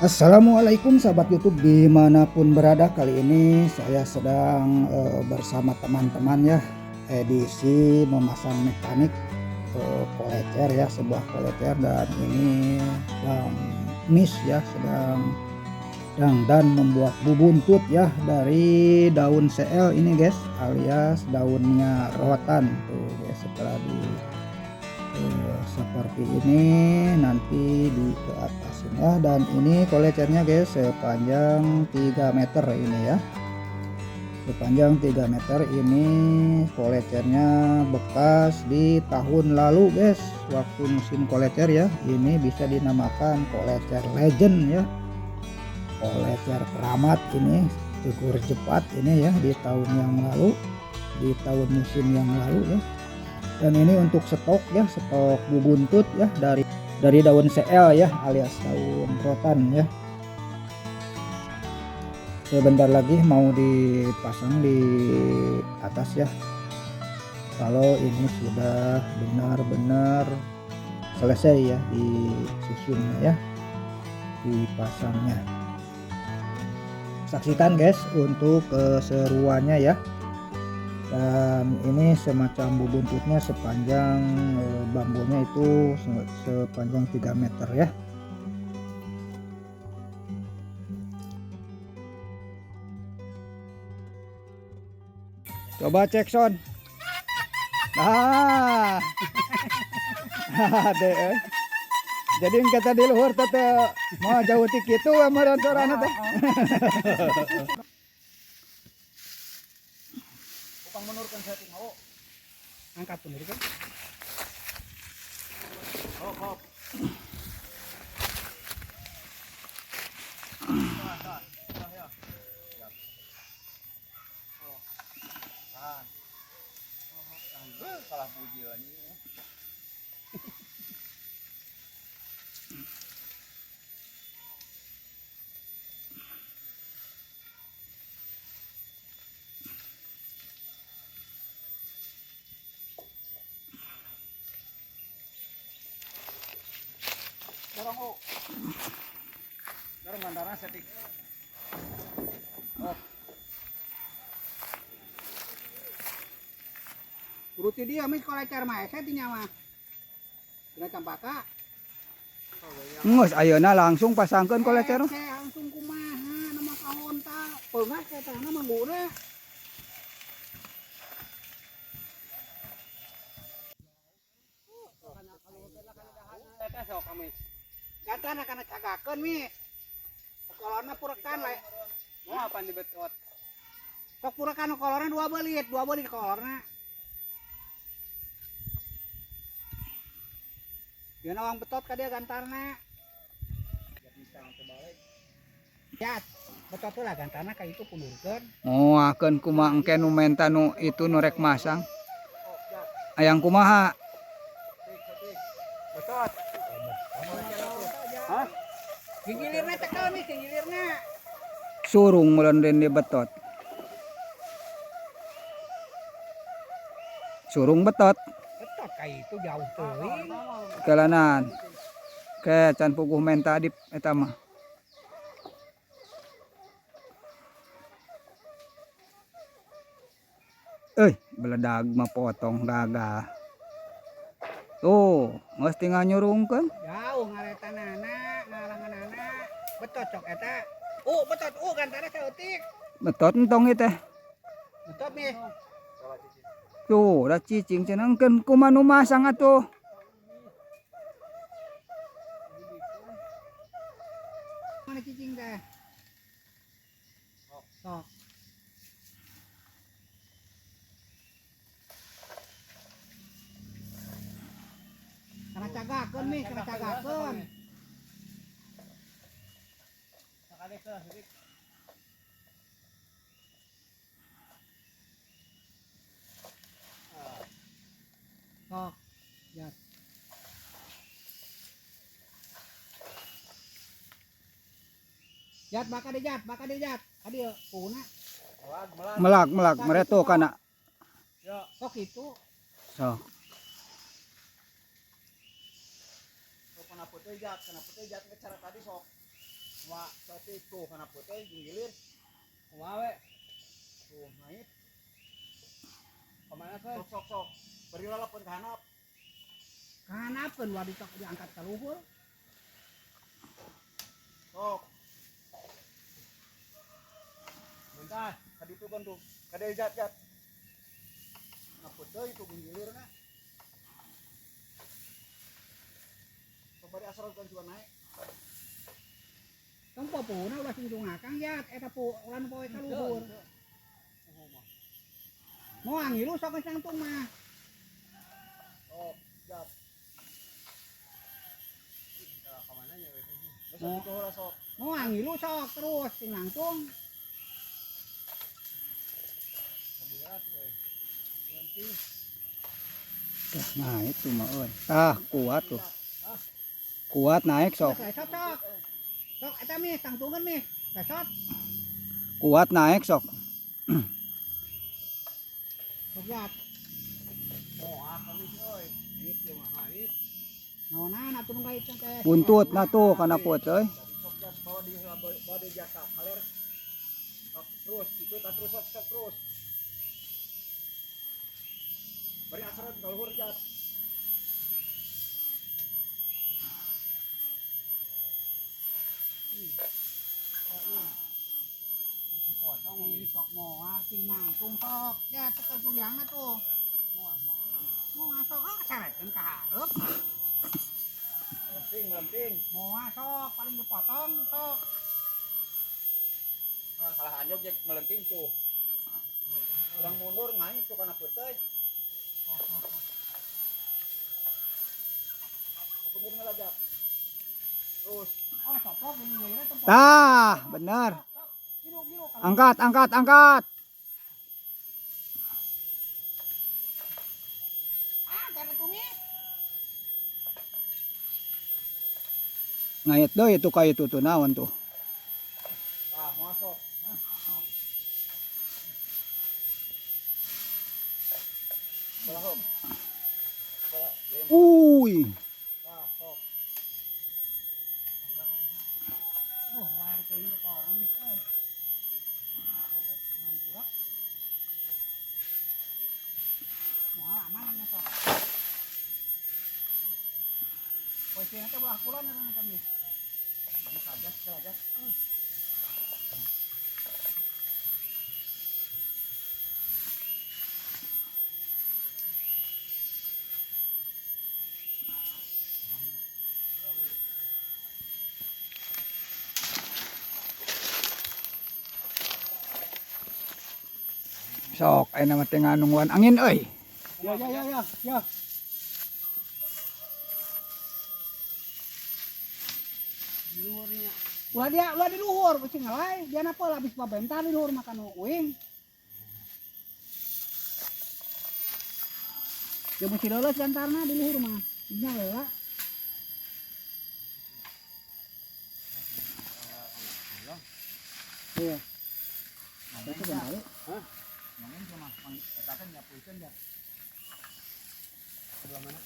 Assalamualaikum sahabat YouTube dimanapun berada. Kali ini saya sedang bersama teman-teman ya, edisi memasang mekanik kolecer ya, sebuah kolecer. Dan ini Bang Nis ya sedang dan membuat bubuntut ya dari daun CL ini guys, alias daunnya rotan tuh guys. Setelah di seperti ini nanti di ke atasin ya. Dan ini kolecernya guys sepanjang 3 meter ini ya, sepanjang 3 meter. Ini kolecernya bekas di tahun lalu guys, waktu musim kolecer ya. Ini bisa dinamakan kolecer legend ya, kolecer keramat ini, jegur cepat ini ya, di tahun yang lalu, di tahun musim yang lalu ya. Dan ini untuk stok ya, stok bubuntut ya dari daun CL ya, alias daun rotan ya. Sebentar lagi mau dipasang di atas ya, kalau ini sudah benar-benar selesai ya disusunnya ya, dipasangnya. Saksikan guys untuk keseruannya ya. Dan ini semacam bubuntutnya sepanjang bambunya itu sepanjang 3 meter ya. Coba cek son. Nah. Ade. Jadi kata di luhur teh mau jauh ti kitu meureun sorana teh. Upang menurunkan setting oh. Angkat bener kan? Hop hop. Tahan. Salah puji lagi. Dorong oh. Dorong bandara setik. Oh. Uruti dia mis kolecer mah hese ti nya mah. Dina campaka. Geus ayeuna langsung pasangkeun kolecer. Hese langsung kumaha nama kahonta. Peungas eta na mangguna. Eta sok kamis. Gantana kana cagakeun mi. Kolorna purekan le. Mau apa di betot? Sok purekan kolorna dua belit kolorna. Dia nawang betot ka dia gantarna. Ya, betot lah gantarna ka itu pundurkeun. Moakeun kumaha engke nu menta nu itu nu rek masang. Ayang kumaha? Betot. Hah? Gigilirna cekel mi, gigilirna. Surung meureun di betot. Surung betot. Betot ka itu jauh teuing. Kelanan. Ke can puguh menta di eta mah. Euy, beledag mah potong gagal. Tuh, geus tinggal nyurungkeun. Jauh ngaretanana, ngalanganana. Betot cok eta. Betot, gantana saeutik. Betot entong ieu teh. Betot mi. Tuh, da cicing cenah engkeun kumaha nu masang atuh. Mana cicing teh? Sok. Kana cagakeun mi, kana cagakeun. Sok. Jat. Jat baka deh jat, baka deh jat. Kadieu puna. Melak melak mereto kana. Sok itu. Sok. Kenapa teh jat? Kenapa teh jat cara tadi sok. Wah, tapi tuh kana putih gilir. Kumaha we? Tuh naik. Kemana sih? Sok sok sok. Beri lalapun ka handap. Kanapeun wa ditok diangkat ka luhur. Sok. Bentar, kaditu kan tuh. Kade jat jat. Ngaput deui tuh gilirna. Sok bari asal kan juga naik. Tong popona ulah sing ngakang ya eta po ulah nu poe ka luhur. Moal ngilu sok geus nangtung mah. Sok, jat. Sok. Moal ngilu sok terus sing nangtung. Nah itu mah euy. Tah kuat tuh. Kuat naik sok. Sok sok. Sok eta mih tangtungan mih. Sok. Kuat naik sok. Sok jat. Oh, ah kami euy. Ieu mah hait. Naonan atuh nu gait teh. Buntut nah tuh kana put euy. Sok jat bawa di bawa di jaka kaler. Sok terus itu tak terus sok sok terus. Bari asrat ka luhur jat. Ini sok moal sing nangtung sok. Ya cekel tuliangna tuh. Moal sok ah carekeun ka hareup. Melemping melemping. Moal sok paling dipotong sok. Ah, salah anjog jeung melemping tuh. Urang mundur ngait tuh kana peuteui. Mundur ngelajak. Terus. Oh, sopok ini ngira tuh. Tah, benar. Angkat, angkat, angkat. Ah, gara tumit. Ngait deui itu ka itu tuh naon tuh. Tah, masuk. Belah, Uy. Tah, sok. Oh, lari teuing ke orang nih, euy. Urang burak. Moal aman nya sok. Posisinya teh belah kulon eta teh nih. Ini kajas, kajas. Sok ayeuna mah teh nganungguan angin euy. Ya ya ya ya ya. Ulah dia ulah di luhur beusi ngalai dia napa habis babentar di luhur makan uing. Dia mesti leuleus gantarna di luhur mah. Nya heula. Iya. Itu kan balik. Hah? Ngomongin cuma eta teh nyapuikeun ya. Sebelah mana?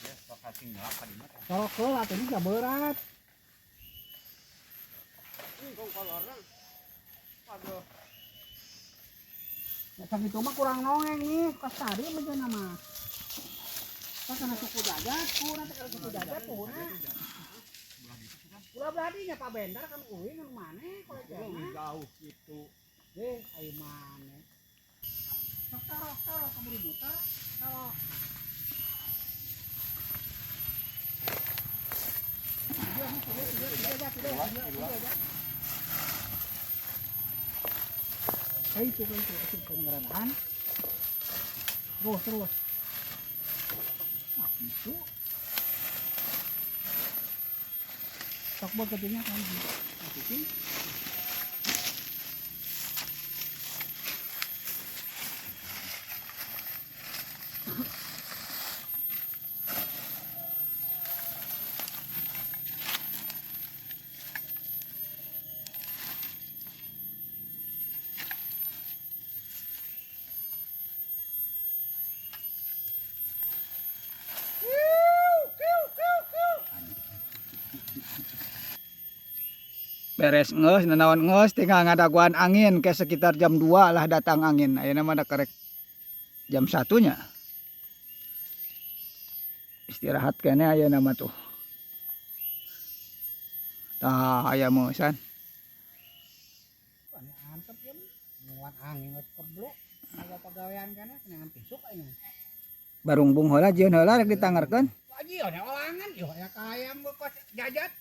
Ya, sok cacing nyelap ka dinya teh. Sok heula atuh ini berat. Ini kong kolorna. Waduh. Ya sakitu mah kurang nongeng nih, pas tadi mah mah. Pas kana suku jagat, kurang teh suku jagat puhuna. Ulah beradinya Pak Bendar kan uing anu maneh kolejana. Jauh gitu. Eh, ayo maneh. Sok tarok tarok keburu buta, tarok. Itu itu itu pengeranaan. Terus terus. Ah, itu. Sok buat ketunya kan. Masukin. Beres ngeus nanaon ngeus, tinggal ngadaguan angin ke sekitar jam 2 lah datang angin. Ayeuna mah da karek jam 1-nya. Istirahat keneh ayeuna mah tuh. Tah, aya meusan. Aneh antep ya mah. Nguan angin geus keblok. Aya pagawean kana neangan pisuk aing. Barungbung heula, jieun heula rek ditangerkeun. Aji aya olangan yo aya ka hayam kos jajat.